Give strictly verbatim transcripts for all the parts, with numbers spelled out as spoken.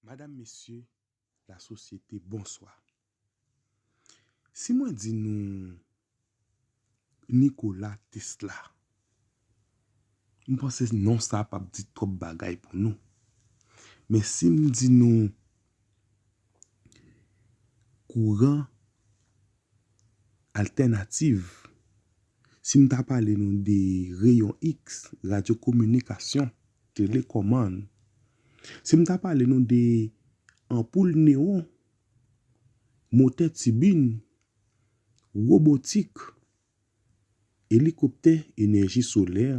Madam, mesye, lasosyete, bonswa. Si mwen di nou Nikola Tesla, m panse non sa p ap di twòp bagay pou nou. Men si m di nou kouran altènatif, si m ta pale nou de reyon X, radyo kominikasyon, telekòmann, si m ta pale nou de anpoul newon, motè tibin, wobotik, elikoptè, enèji solè,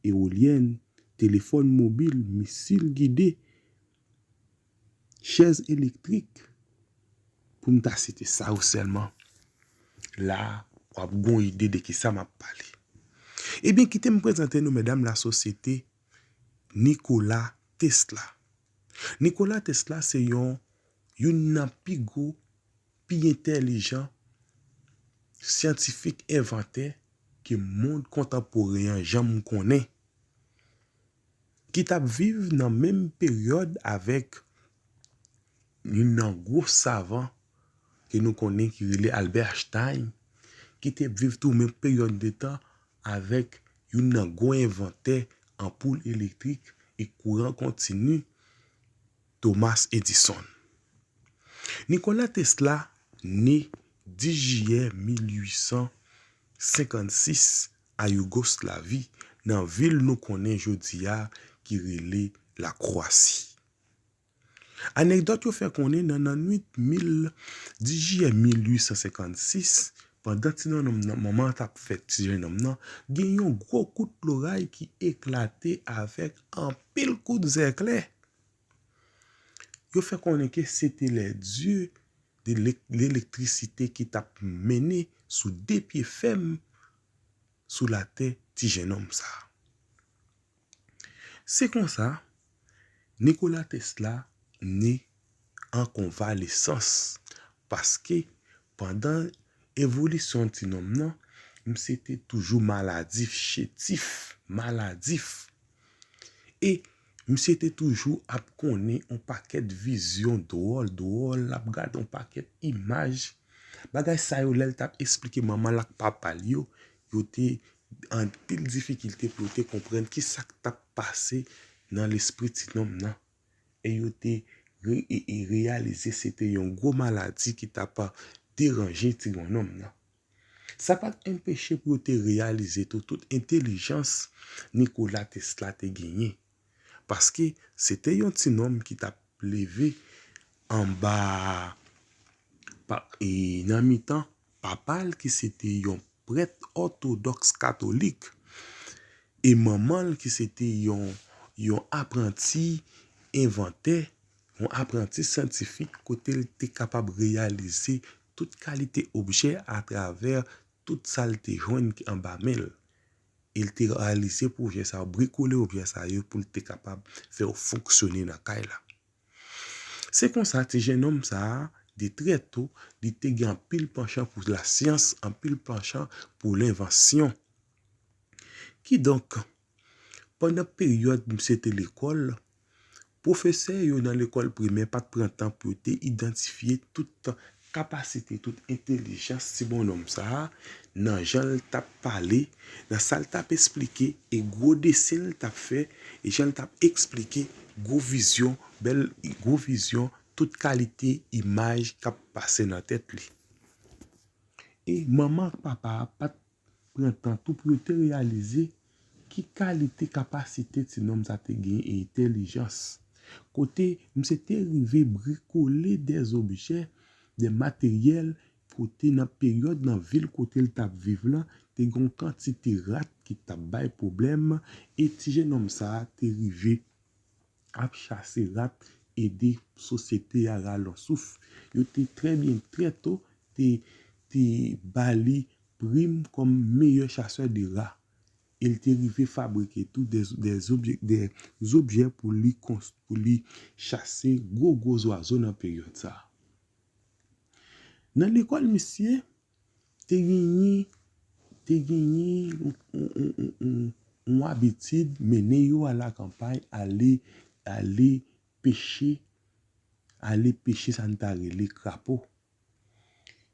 ewolyèn, telefòn mobil, misil gide, chèz elektrik, pou m ta site sa yo sèlman, la w ap gon ide de kisa m ap pale. Ebyen, kite m prezante nou, medam, lasosyete, Nikola Tesla. Nikola Tesla se yon, youn nan pi gwo, pi entèlijan syantifik envantè ke mond kontanporen an janm konnen, ki t ap viv nan menm peryòd avèk youn nan gwo savan ke nou konnen ki rele Albert Einstein, ki te viv tou menm peryòd de tan avèk youn nan gwo envantè anpoul elektrik e kouran kontini, Thomas Edison. Nikola Tesla ne dis jiyè mil uit san senkannsis a Yougoslavi, nan vil nou konnen jodi a ki rele Lakwasi. Anekdòt yo fè konnen nan, nan nwit mil, dis jiyè mil uit san senkannsis, pandan ti nonm nan, manman t ap fè ti jennonm nan, gen yon gwo kout loray ki eklate avèk anpil kout zèklè. Yo fè konnen ke se te lè dye de lek-, lelektrisite ki t ap mennen sou de pye fèm sou latè ti jennonm sa a. Se konsa, Nikola Tesla ne an konvalesans, paske pandan evolisyon ti nonm nan, misye te toujou maladif, chetif, maladif. E misye te toujou ap konnen yon pakèt vizyon dwòl, dwòl, l ap gade yon pakèt imaj. Bagay sa yo, lè l t ap esplike manman l ak papa l yo, yo te anpil difikilte pou yo te konprann ki sa k t ap pase nan lespri ti nonm nan. E yo te re-, e, e reyalize se te yon gwo maladi ki t ap deranje ti granonm nan. Sa pa t anpeche pou yo te reyalize tou tout entèlijans Nikola Tesla te genyen. Paske se te yon ti nonm ki t ap leve anba pa, e nan mitan papa l ki se te yon prèt òtodòks katolik, e manman l ki se te yon, yon apranti envantè, yon apranti syantifik kote l te kapab reyalize tout kalite objè atravè tout sa l te jwenn ki anba men l. E l te reyalize pwojè sa yo, brikole objè sa yo pou l te kapab fè yo fonksyone nan kay la. Se konsa, ti jennonm sa a, de trè to, li te gen anpil panchan pou lasyans, anpil panchan pou lenvansyon. Kidonk, pandan peryòd misye te lekòl, pwofesè yo nan lekòl primè pa t pran tan pou yo te idantifye tout kapasite, tout entèlijans ti bonnonm sa a, nan jan l t ap pale, nan sa l t ap esplike, e gwo desen l t ap fè, e jan l t ap esplike gwo vizyon, bèl gwo vizyon, tout kalite imaj k ap pase nan tèt li. E manman ak papa a pa t pran tan tou pou yo te reyalize ki kalite kapasite ti nonm sa te gen e entèlijans. Kote misye te rive brikole dè zobjè, dè materyèl, kote nan peryòd nan vil kote l t ap viv lan, te gen yon kantite rat ki t ap bay pwoblèm, e ti jennonm sa a te rive ap chase rat, ede sosyete a rale yon souf. Yo te trè byen, trè to, te, te ba li prim kòm meyè chasè de ra. E l te rive fabrike tou dè, dè zobjè, dè zobjè pou li kons-, pou li chase gwo, gwo zwazo nan peryòd sa a. Nan lekòl misye, te genyen, te genyen yon, yon, yon, yon, yon abitid mennen yo a lakanpay, ale, ale peche, ale peche sa n ta rele krapo.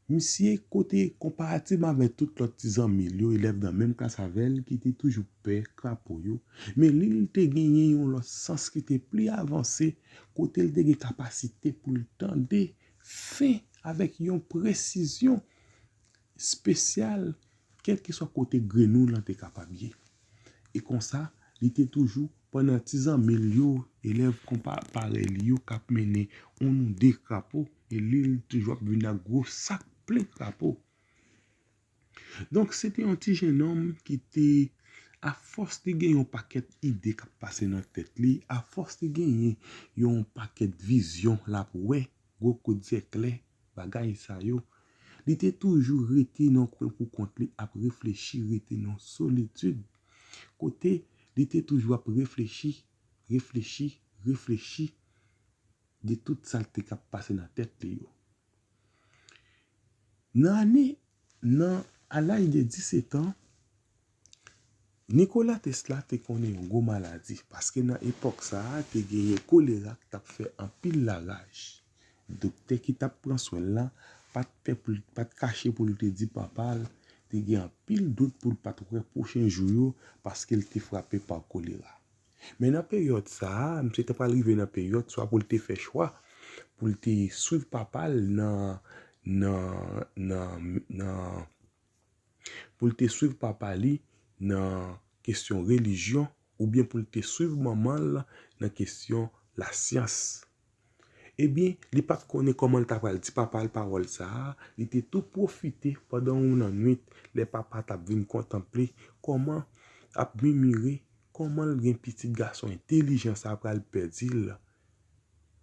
Misye kote konparativman avèk tout lòt ti zanmi l yo, elèv nan menm klas avè l, ki te toujou pè krapo yo, men li, li te genyen yon lòt sans ki te pli avanse, kote l te gen kapasite pou l tande fen avèk yon presizyon espesyal, kèlkeswa kote grenn ou lan te kapab ye. E konsa, li te toujou, pandan ti zanmi l yo, elèv konpa parèy li yo k ap mennen yon ou de krapo, e li, li toujou ap vin ak gwo sak plen krapo. Donk, se te yon ti jennonm ki te, afòs li gen yon pakèt ide k ap pase nan tèt li, afòs li genyen yon pakèt vizyon l ap wè, gwo kout zeklè, bagay sa yo, li te toujou rete nan kwen pou kont li ap reflechi, rete nan solitid. Kote li te toujou ap reflechi, reflechi, reflechi de tout sa l te k ap pase nan tèt li yo. Nan ane, nan, a laj de disèt an, Nikola Tesla te konnen yon gwo maladi, paske nan epòk sa a, te genyen kolera k t ap fè anpil laraj. Doktè ki t ap pran swen l lan pa t fè pou l, pa t kache pou l te di papa l te gen anpil dout pou l pa t wè pwochen jou yo, paske l te frape pa kolera. Men nan peryòd sa a, misye te pral rive nan peryòd swa pou l te fè chwa, pou l te swiv papa l nan, nan, nan, nan, pou l te swiv papa li nan kesyon relijyon, oubyen pou l te swiv manman l nan kesyon lasyans. Ebyen, li pa t konnen kòman l ta pral di papa l pawòl sa a, li te tou pwofite pandan yon lannwit, lè papa t ap vin kontanple kòman, ap mimire kòman l gen pitit gason entèlijan sa a pral pèdi l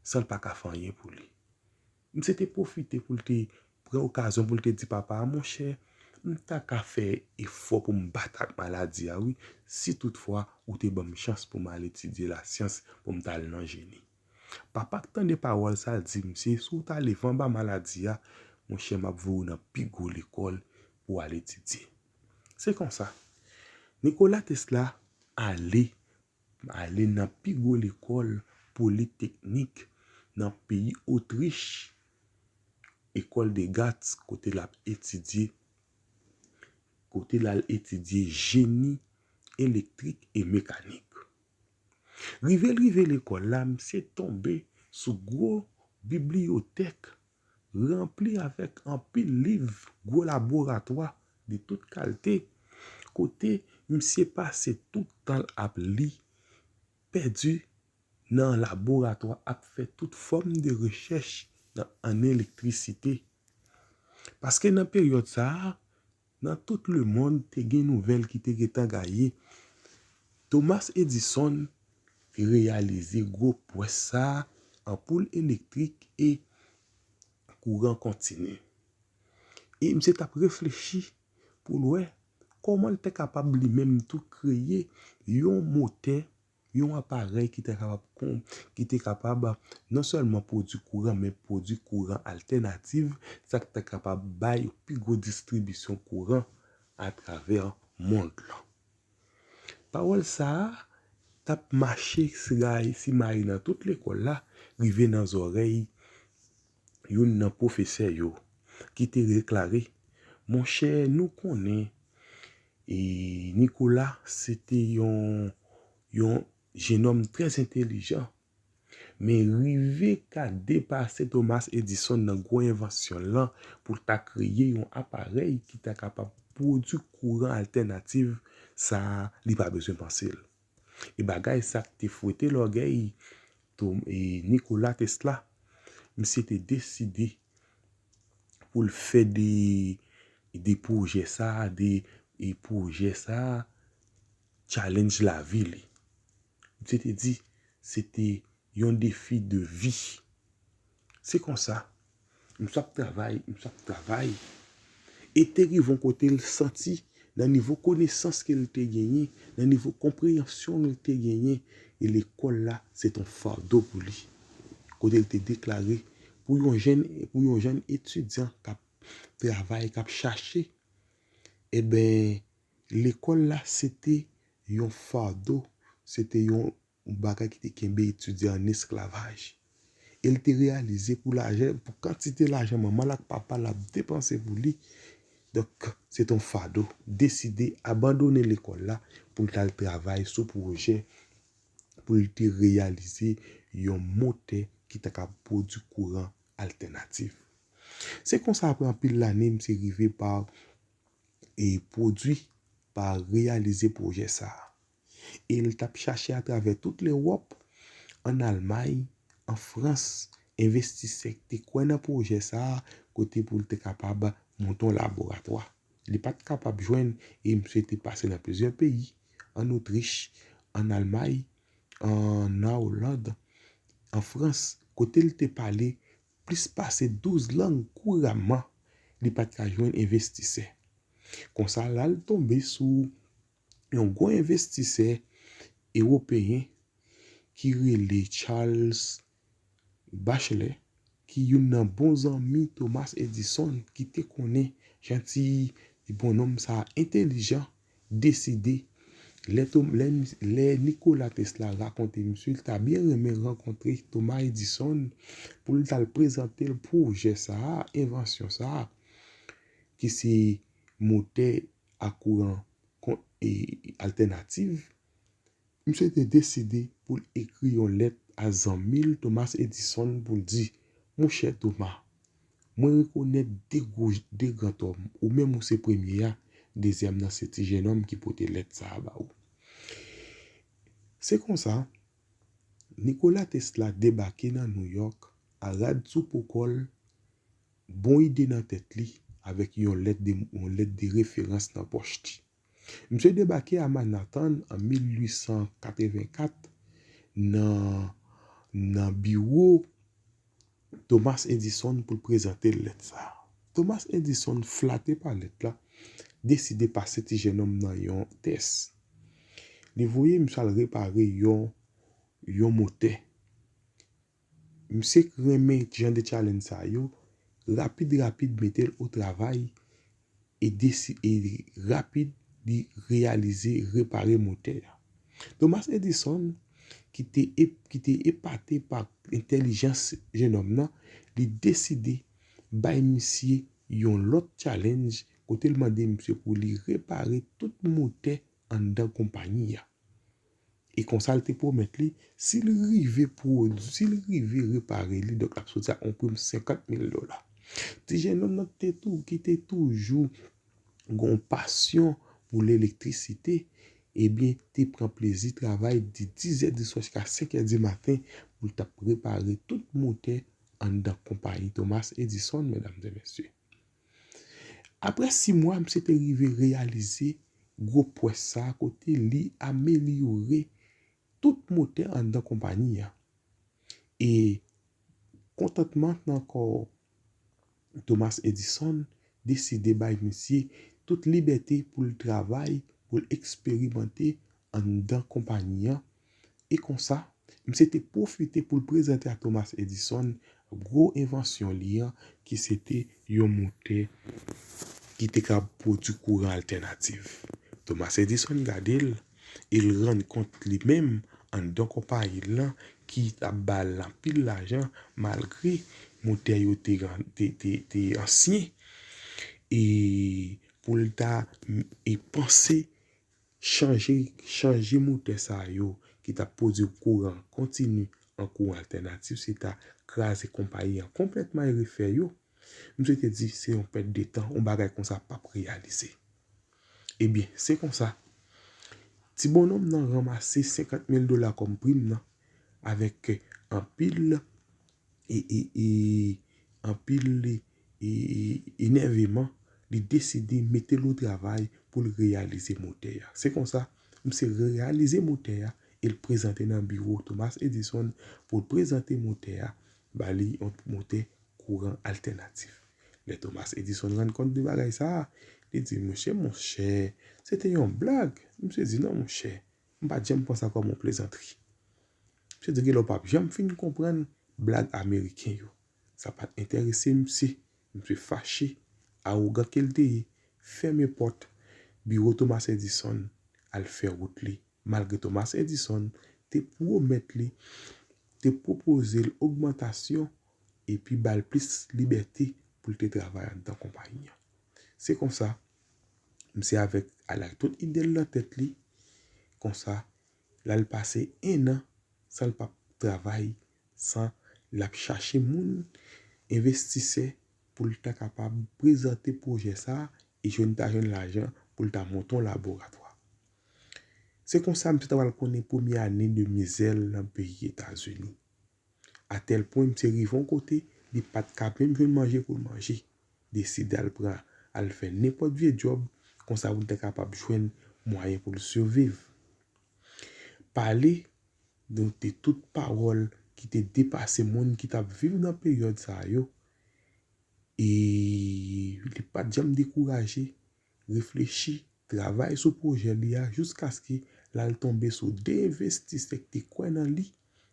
san l pa ka fè anyen pou li. Misye te pwofite pou l te pran okazyon pou l te di papa a, monchè, m ta ka fè efò pou m bat ak maladi a, wi, si toutfwa ou te ban m chans pou m al etidye lasyans, pou m t al nan jeni. Papa k tande pawòl sa a di misye, si w t ale anba maladi a, monchè, m ap voye w nan pi gwo lekòl pou w al etidye. Se konsa, Nikola Tesla ale, ale nan pi gwo lekòl politeknik nan peyi Otrich, Ecole de Graz, kote l ap etidye, kote l al etidye jeni elektrik e mekanik. Rive l rive lekòl la, misye tonbe sou gwo bibliyotèk ranpli avèk anpil liv, gwo laboratwa de tout kalte, kote misye pase tout tan l ap li, pèdi nan laboratwa ap fè tout fòm de rechèch nan, an elektrisite. Paske nan peryòd sa a, nan tout lemonn te gen nouvèl ki te gentan gaye. Thomas Edison te reyalize gwo pwès sa a, anpoul elektrik e kouran kontini. E misye t ap reflechi pou l wè kòman l te kapab li menm tou kreye yon motè, yon aparèy ki te kapab kon, ki te kapab non sèlman pwodui kouran, men pwodui kouran altènatif, sa k te kapab bay pi gwo distribisyon kouran atravè mond lan. Pawòl sa a t ap mache siray, simaye nan tout lekòl la, rive nan zòrèy youn nan pwofesè yo, ki te deklare, monchè, nou konnen, e, Nikola, se te yon, yon jennonm trè entèlijan, men rive ka depase Thomas Edison nan gwo envansyon l lan pou l ta kreye yon aparèy ki ta kapab pwodui kouran altènatif sa a, li pa bezwen panse l. E bagay sa k te fwete lògèy Tom, e Nikola Tesla, misye te deside pou l fè de, de pwojè sa, de, e pwojè sa, challenge lavi li. Misye te di, se te yon defi de vi. Se konsa, misye ap travay, misye ap travay. E te rive yon kote l santi, nan nivo konesans ke l te genyen, nan nivo konpreyansyon ke l te genyen, e lekòl la, se t on fado pou li. Kote l te deklare, pou yon jèn, pou yon jèn etidyan k ap travay, k ap chache, eben, lekòl la, se te yon fado, se te yon yon bagay ki te kenbe etidyan an esklavaj. e l te reyalize pou lajan, pou kantite lajan manman l ak papa l ap depanse pou li. Donk, se t on fado. Deside abandone lekòl la pou l t al travay sou pwojè pou l te reyalize yon motè ki ta ka pwodui kouran altènatif. Se konsa, apre anpil lane, misye rive pa e pwodui, pa reyalize pwojè sa a. E l t ap chache atravè tout Lewòp, ann Almay, an Frans, envestisè ki te kwè nan pwojè sa a, kote pou l te kapab monte yon laboratwa. Li pa t kapab jwenn, e misye te pase nan plizyè peyi, ann Otrich, ann Almay, ann Oland, an Frans, kote l te pale plis pase douz lang kouramman, li pa t ka jwenn envestisè. Konsa, la l tonbe sou yon gwo envestisè ewopeyen ki rele Charles Bachelet, ki youn nan bon zanmi Thomas Edison, ki te konnen jan ti bonnonm sa a entèlijan, deside, lè, Tom- lè, lè Nikola Tesla rakonte misye, li ta byen renmen rankontre Thomas Edison pou l t al prezante l pwojè sa a, envansyon sa a, ki se motè a kouran kon- e, altènatif. Misye te deside pou l ekri yon lèt a zanmi l, Thomas Edison, pou l di, monchè Thomas, mwen rekonèt de gwo, de grantòm, ou menm ou se premye a, dezyèm nan se ti jennonm ki pote lèt sa a ba ou. Se konsa, Nikola Tesla debake nan Nouyòk, a rad sou po kò l, bon ide nan tèt li, avèk yon lèt de, yon lèt de referans nan pòch li. Misye debake a Manhattan an mil uit san katrevenkat nan, nan biwo Thomas Edison pou l prezante l lèt sa a. Thomas Edison, flate pa lèt la, deside pase ti jennonm nan yon tès. Li voye misye al repare yon, yon motè. Misye k renmen jan de challenge sa yo, rapid rapid mete l o travay e desi- e rapid li reyalize repare motè a. Thomas Edison, ki te ep- ki te epate pa entèlijans jennonm nan, li deside bay misye yon lòt challenge kote l mande misye pou li repare tout motè anndan konpayi a. E konsa l te pwomèt li, si l rive pwodui, si l rive repare li, donk l ap soti ak yon prim senkant mil dola. Ti jennonm nan te tou, ki te toujou gen yon pasyon pou elektrisite, ebyen, te pran plezi travay de dizè di swa jiska senkè di maten pou l t ap repare tout motè anndan konpayi Thomas Edison, medam e mesye. Apre sis mwa, misye te rive reyalize gwo pwès sa a kote li amelyore tout motè anndan konpayi a. E kontantman nan kò Thomas Edison deside bay misye tout libète pou l travay, pou l eksperimante anndan konpayi an. E konsa, misye te pwofite pou l prezante a Thomas Edison gwo envansyon li an, ki se te yon motè ki te ka pwodui kouran altènatif. Thomas Edison gade l, e l rann kont li menm anndan konpayi l lan ki t ap ba l anpil lajan malgre motè yo te, te, te, te ansyen. E pou l ta e panse chanje, chanje motè sa yo ki t ap pwodui kouran kontini an kouran altènatif, se ta kraze konpayi an konplètman e refè yo. Misye te di se yon pèt de tan, yon bagay konsa p ap reyalize. Ebyen, se konsa, ti bonnonm nan ranmase senkant mil dola kòm prim nan avèk anpil e, e, e, anpil e, e, enèveman, li deside mete l o travay pou l reyalize motè a. Se konsa, misye reyalize motè a e l prezante nan biwo Thomas Edison pou l prezante motè a ba li, yon motè kouran altènatif. Lè Thomas Edison rann kont de bagay sa a, li di, monchè, monchè, se te yon blag. Misye di, non, monchè, m pa t janm pran sa kòm yon plezantri. Misye di, genlè w p ap janm fin konprann blag ameriken yo. Sa pa t enterese misye. Misye fache, awogan ke l te ye, fèmen pòt biwo Thomas Edison, al fè wout li. Malgre Thomas Edison te pwomèt li, te pwopoze l ogmantasyon epi ba l plis libète pou l te travay anndan konpayi an. Se konsa, misye avèk al ak tout ide l nan tèt li, konsa, l al pase en an san l p ap travay, san l ap chache moun, envestisè, pou l ta kapab prezante pwojè sa a e jwenn ta jwenn lajan pou l ta monte yon laboratwa. Se konsa misye ta pral konnen premye ane de mizè l nan peyi Etazini. Atèl pwen misye rive yon kote, li pa t ka menm jwenn manje pou l manje. Deside al pran, al fè nenpòt vye djòb, konsa pou l ta kapab jwenn mwayen pou l siviv. Pale de tout pawòl ki te depase moun ki t ap viv nan peryòd sa yo, e li pa t janm dekouraje, reflechi, travay sou pwojè li a jiskaske l al tonbe sou de envestisè ki te kwè nan li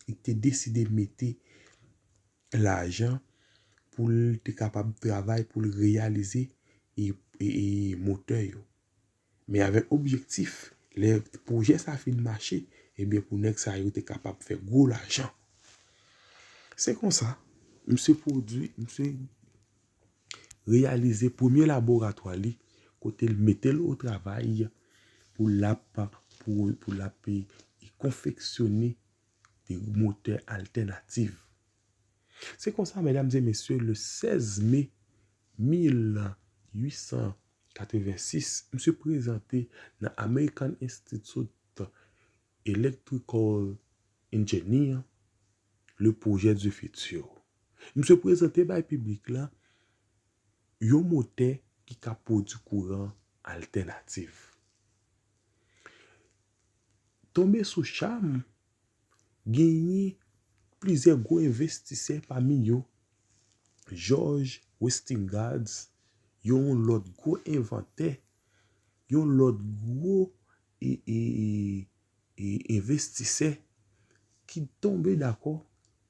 e ki te deside mete lajan pou l te kapab travay pou l reyalize e, e, e motè yo. Men avèk objektif, lè pwojè sa fin mache, ebyen pou nèg sa yo te kapab fè gwo lajan. Se konsa, misye pwodui, misye reyalize premye laboratwa li, kote l mete l o travay pou l ap, pou, pou l ap, e, konfeksyone de motè altènatif. Se konsa, medam e mesye, le sèz me mil uit san katrevensis, misye prezante nan American Institute Electrical Engineer le projet du futur. Misye prezante bay piblik la yon motè ki ka pwodui kouran altènatif. Tonbe sou cham, genyen plizyè gwo envestisè, pami yo George Westinghouse, yon lòt gwo envantè, yon lòt gwo e, e, e, e envestisè ki tonbe dakò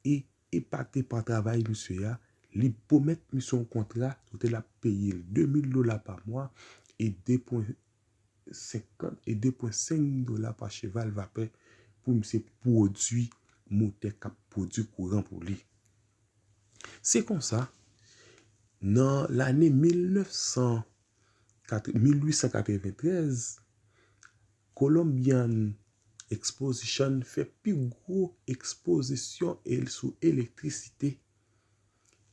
e epate pa travay misye a. Li pwomèt misye yon kontra kote l ap peye l de mil dola pa mwa e de pwen senkant e de pwen senk dola pa cheval vapè pou misye pwodui motè k ap pwodui kouran pou li. Se konsa, nan lane mil nèf san, mil uit san katreventrèz, Columbian Exposition fè pi gwo ekspozisyon el-, sou elektrisite.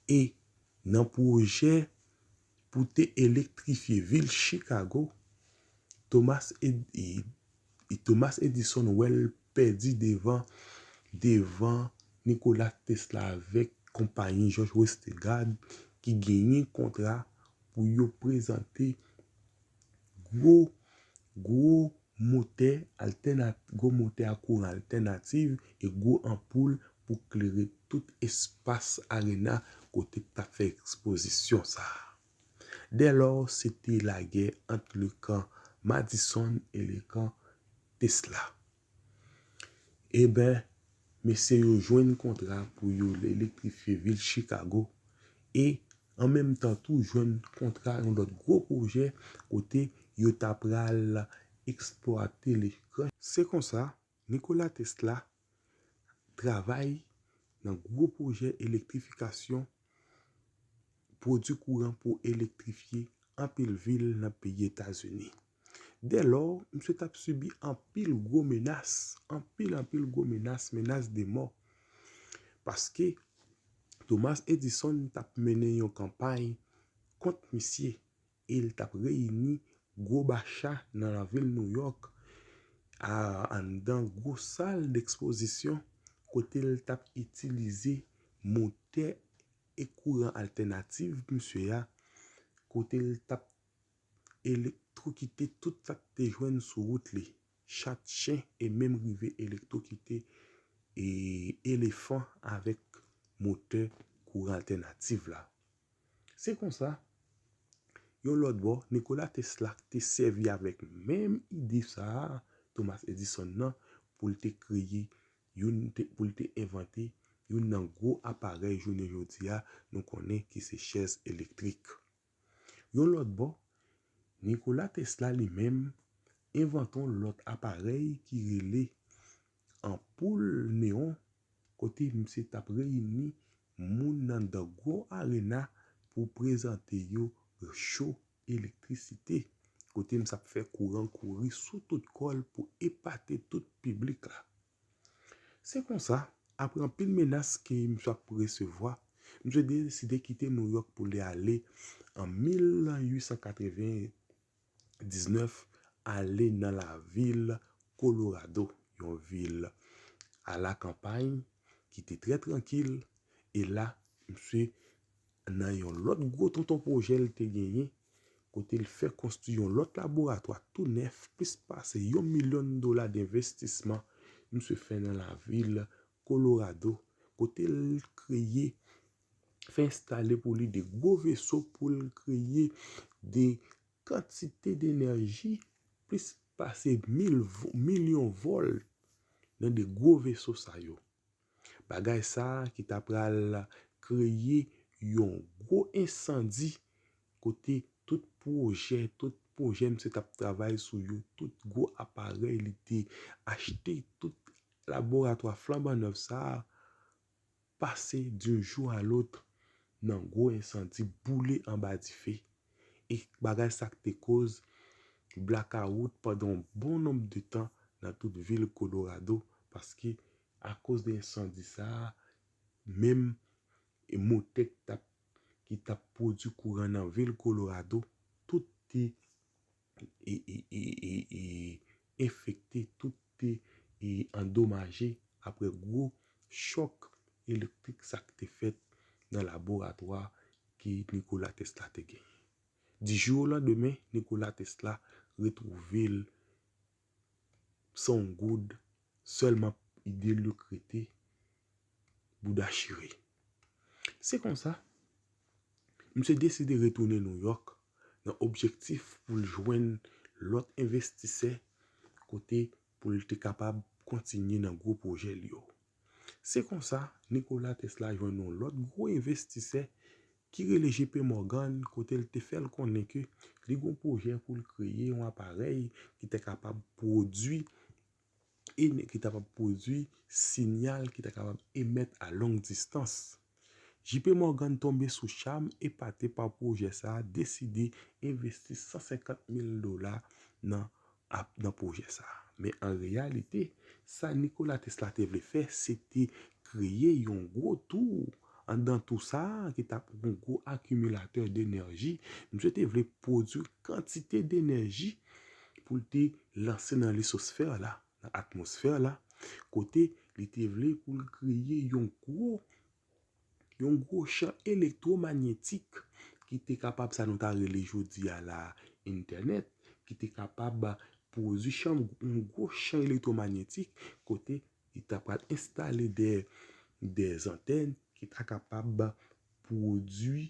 E nan pwojè pou te elektrifye vil Chicago, Thomas Ed-, e, e Thomas Edison wè l pèdi devan, devan Nicolas Tesla avèk konpayi George Westinghouse ki genyen kontra pou yo prezante gwo, gwo motè altèna-, gwo motè a kouran altènatif e gwo anpoul pou klere tout espas arena kote t ap fè ekspozisyon sa a. Dès lors, se te lagè ant le kan Madison e le kan Tesla. Eben, mesye yo jwenn kontra pou yo elektrifye vil Chicago e an menm tan tou jwenn kontra yon lòt gwo pwojè kote yo ta pral eksplwate le kan. Se konsa, Nikola Tesla travay nan gwo pwojè elektrifikasyon, pwodui kouran pou elektrifye anpil vil nan peyi Etazini. Dès lors, misye t ap sibi anpil gwo menas, anpil, anpil gwo menas, menas de mò. Paske Thomas Edison t ap mennen yon kanpay kont misye e l t ap reyini gwo bacha nan lavil New York, a, anndan gwo sal dekspozisyon kote l t ap itilize motè e kouran altènatif misye a, kote l t ap elektwokite tout sa k te jwenn sou wout li, chat, chen e menm rive elektwokite e elefan avèk motè kouran altènatif la. Se konsa, yon lòt bò, Nikola Tesla te sèvi avèk menm ide sa a, Thomas Edison nan, pou l te kreye youn, te, pou l te envante youn nan gwo aparèy jounen jodi a nou konnen ki se chèz elektrik. Yon lòt bò, Nikola Tesla li menm envante yon lòt aparèy ki rele anpoul newon kote misye t ap reyini moun nan dan gwo arena pou prezante yo cho elektrisite, kote misye ap fè kouran kouri sou tout kò l pou epate tout piblik la. Se konsa, apre anpil menas ke misye ap resevwa, misye deside kite Nouyòk pou li ale an mil uit san katreven diznèf, ale nan lavil Kolorado, yon vil alakanpay ki te trè trankil, e la, misye nan yon lòt gwo tonton pwojè l te genyen, kote l fè konstwi yon lòt laboratwa tou nèf, plis pase yon milyon dola denvestisman misye fè nan lavil Kolorado, kote l kreye, fè enstale pou li de gwo veso pou l kreye de kantite denèji plis pase mil vo- milyon vòl nan de gwo veso sa yo. Bagay sa a ki ta pral kreye yon gwo ensandi kote tout pwojè, tout pwojè misye t ap travay sou yo, tout gwo aparèy li te achte, tout laboratwa flanban nèf sa a pase d'un jour à l'autre nan gwo ensandi, boule anba dife. E bagay sa k te koz blakawout pandan yon bon nonb de tan nan tout vil Kolorado, paske akoz de ensandi sa a, menm e motè k t ap, ki t ap pwodui kouran nan vil Kolorado, tout te e, e, e, e, e enfekte, tout te e andomaje apre gwo chòk elektrik sa k te fèt nan laboratwa ke Nikola Tesla te genyen. Di jou o landemen, Nikola Tesla retwouve l san yon goud, sèlman ide l yo k rete bouda chire. Se konsa, misye deside retounen Nouyòk nan objektif pou l jwenn lòt envestisè kote pou l te kapab kontinye nan gwo pwojè l yo. Se konsa, Nikola Tesla jwenn yon lòt gwo envestisè ki rele J P Morgan, kote l te fè l konnen ke li gen yon pwojè pou l kreye yon aparèy ki te kapab pwodui e ki ta kapab pwodui siyal ki ta kapab emèt a long distans. J P Morgan tonbe sou cham, epate pa pwojè sa a, deside envesti san senkant mil dola nan ap nan pwojè sa a. Men an reyalite, sa Nikola Tesla te vle fè, se te kreye yon gwo tou anndan tou sa a, ki t ap yon gwo akimilatè denèji. Misye te vle pwodui kantite denèji pou l te lanse nan lisosfè la, nan atmosfè la, kote li te vle pou l kreye yon gwo yon gwo chan elektwomayetik ki te kapab, sa nou ta rele jodi a la entènèt, ki te kapab pwodui chan, yon gwo chan elektwomayetik kote li ta pral enstale de, de antèn ki ta kapab pwodui,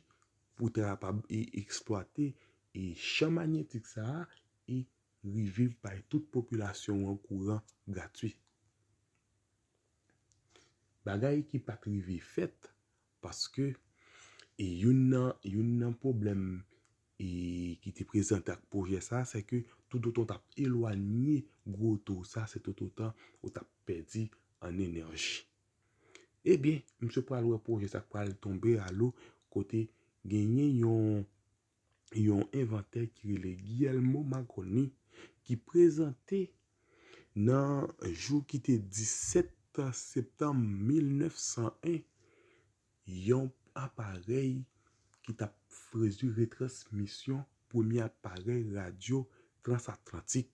pou ta kapab e, eksplwate e chan mayetik sa a e rive bay tout popilasyon an kouran gratwi. Bagay ki pa t rive fèt, paske e youn nan, youn nan pwoblèm e ki te prezante ak pwojè sa, se ke toutotan w t ap elwanye gwo tou sa, se toutotan ou t ap pèdi an enèji. Ebyen, misye pral wè pwojè sa k pral tonbe alo kote genyen yon yon envantè ki rele Guillermo Marconi, ki prezante nan jou ki te disèt septanm mil nèf san en, yon aparèy ki t ap fè retransmisyon premye aparèy radyo transatlantik.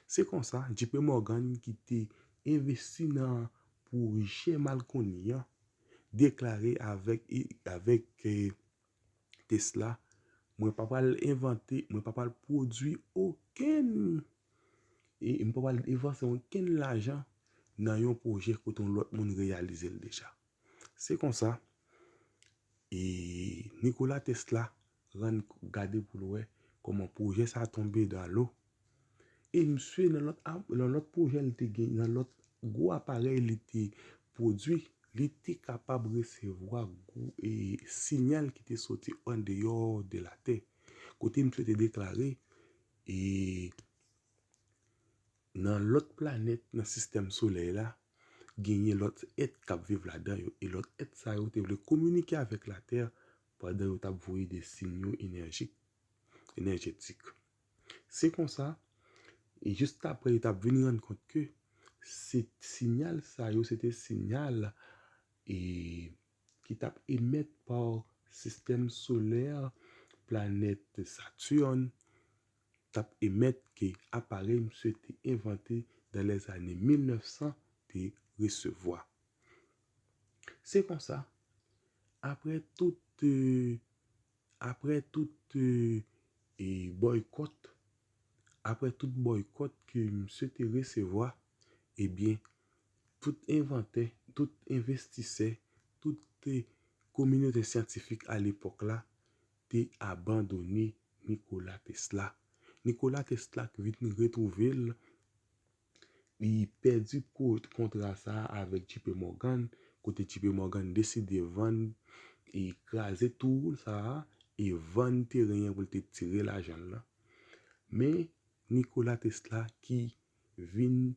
Se konsa, J P Morgan ki te envesti nan pwojè Marconi an, deklare avèk, avèk eh, Tesla, mwen pa pral envante, mwen pa pral pwodui okenn, e m pa pral depanse okenn lajan nan yon pwojè kote yon lòt moun reyalize l deja. Se konsa, e Nikola Tesla rann gade pou l wè kòman pwojè sa a tonbe dan lo. E misye nan lòt, nan lòt pwojè li te gen, nan lòt gwo aparèy li te pwodui, li te kapab resevwa gwo e siyal ki te soti andeyò de latè. Kote misye te deklare, e nan lòt planèt nan sistèm solèy la, genyen lòt èt k ap viv ladan yo, e lòt èt sa yo te vle kominike avèk latè pandan yo t ap voye de siy yo enèjik, enèjetik. Se konsa, e jis apre yo t ap vin rann kont ke se siyal sa yo, se te siyal e ki t ap emèt pa sistèm solè, planèt Saturn, t ap emèt ke aparèy misye te envante dans les années mil nèf san te resevwa. Se konsa, apre tout, e, apre tout, e, e, bòykòt, apre tout bòykòt ke misye te resevwa, ebyen, tout envantè, tout envestisè, tout, e, kominote syantifik alepòk la te abandone Nikola Tesla. Nikola Tesla k vin retwouve l, li pèdi ko-, kontra sa a avèk J P Morgan, kote J P Morgan deside vann e kraze tour sa a e vann teren an pou l te tire lajan l lan. Men Nikola Tesla ki vin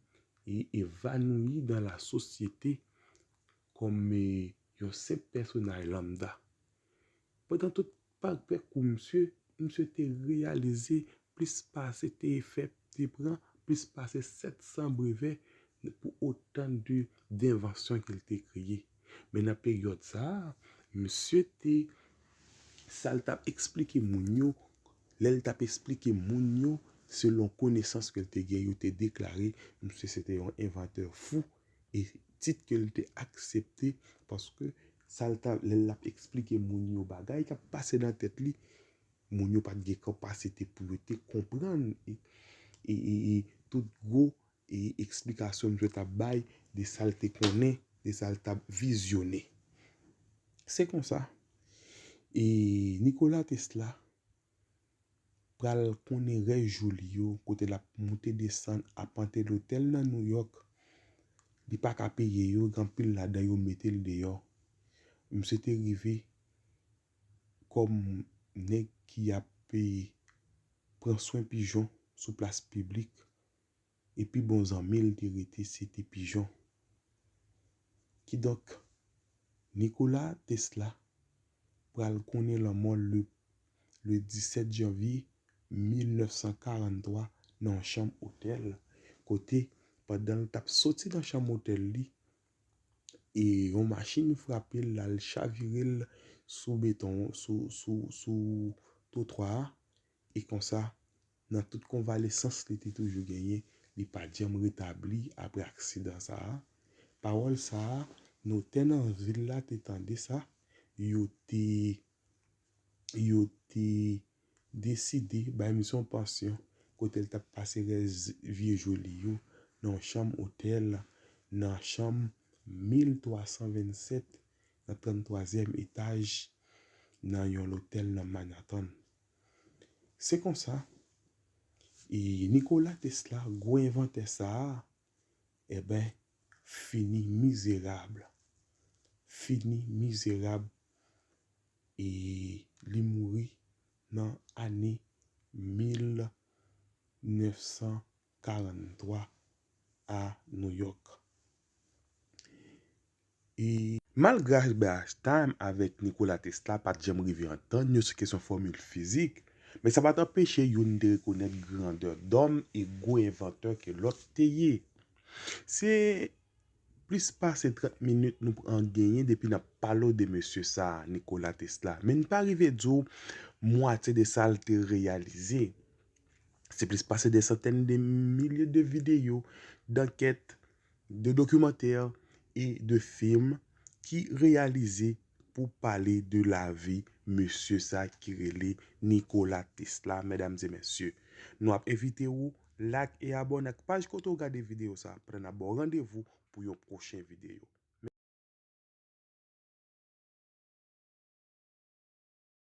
e evanouyi dans la société kòm, e, yon senp pèsonaj lambda. Pandan tout parkèkou misye, misye te reyalize plis pase, te fè, te pran plis pase sèt san brevè pou otan de, denvansyon ke l te kreye. Men nan peryòd sa a, misye te, sa l t ap eksplike moun yo, lè l t ap eksplike moun yo, selon konesans ke l te gen, yo te deklare misye se te yon envantè fou, e tit ke l te aksepte, paske sa l ta, lè l ap eksplike moun yo bagay k ap pase nan tèt li, moun yo pa t gen kapasite pou yo te konprann e, e, e, e tout gwo e eksplikasyon misye t ap bay de sa l te konnen, de sa l t ap vizyone. Se konsa, e Nikola Tesla pral konnen rès jou li yo, kote l ap moute desann, apante lotèl nan Nouyòk, li pa ka peye yo, gen anpil ladan yo mete l deyò. Misye te rive kòm nèg ki ap, e, pran swen pijon sou plas piblik, e pi bon zanmi l te rete se te pijon. Kidonk, Nikola Tesla pral konnen lanmò l le, le disèt janvye mil nèf san karanntwa nan yon chanm otèl, kote, pandan l t ap soti nan chanm otèl li, e yon machin frape l, l al chavire l sou beton, sou, sou, sou twotwa a, e konsa, nan tout konvalesans li te toujou genyen, li pa t janm retabli apre aksidan sa a. Pawòl sa a, notè nan vil la te tande sa, yo te, yo te deside bay misye yon pansyon, kote l t ap pase rès vye jou li yo nan yon chanm otèl, nan chanm mil twa san vennsèt, nan tranntwazyèm etaj, nan yon lotèl nan Manhattan. Se konsa, e Nikola Tesla, gwo envantè sa a, eben, fini mizerab. Fini mizerab, e li mouri nan ane mil nèf san karanntwa a Nouyòk. E malgre Albert Einstein avèk Nikola Tesla pa t janm rive antann yo sou kesyon fòmil fizik, men sa pa t anpeche youn te rekonèt grandè dòm e gwo envantè ke lòt te ye. Se plis pase trant minit nou pran genyen depi n ap pale w de mesye sa a, Nikola Tesla. Men n pa rive di w mwatye de sa l te reyalize. Se plis pase de santèn de milye de videyo, dankèt, de dokimantè e de fim ki reyalize pou pale de lavi mesye sa ki rele Nikola Tesla, medam e mesye. Nou ap envite w like e abòne ak paj kote w gade videyo sa, pandan n ap ba w randevou pou yon pwochen videyo.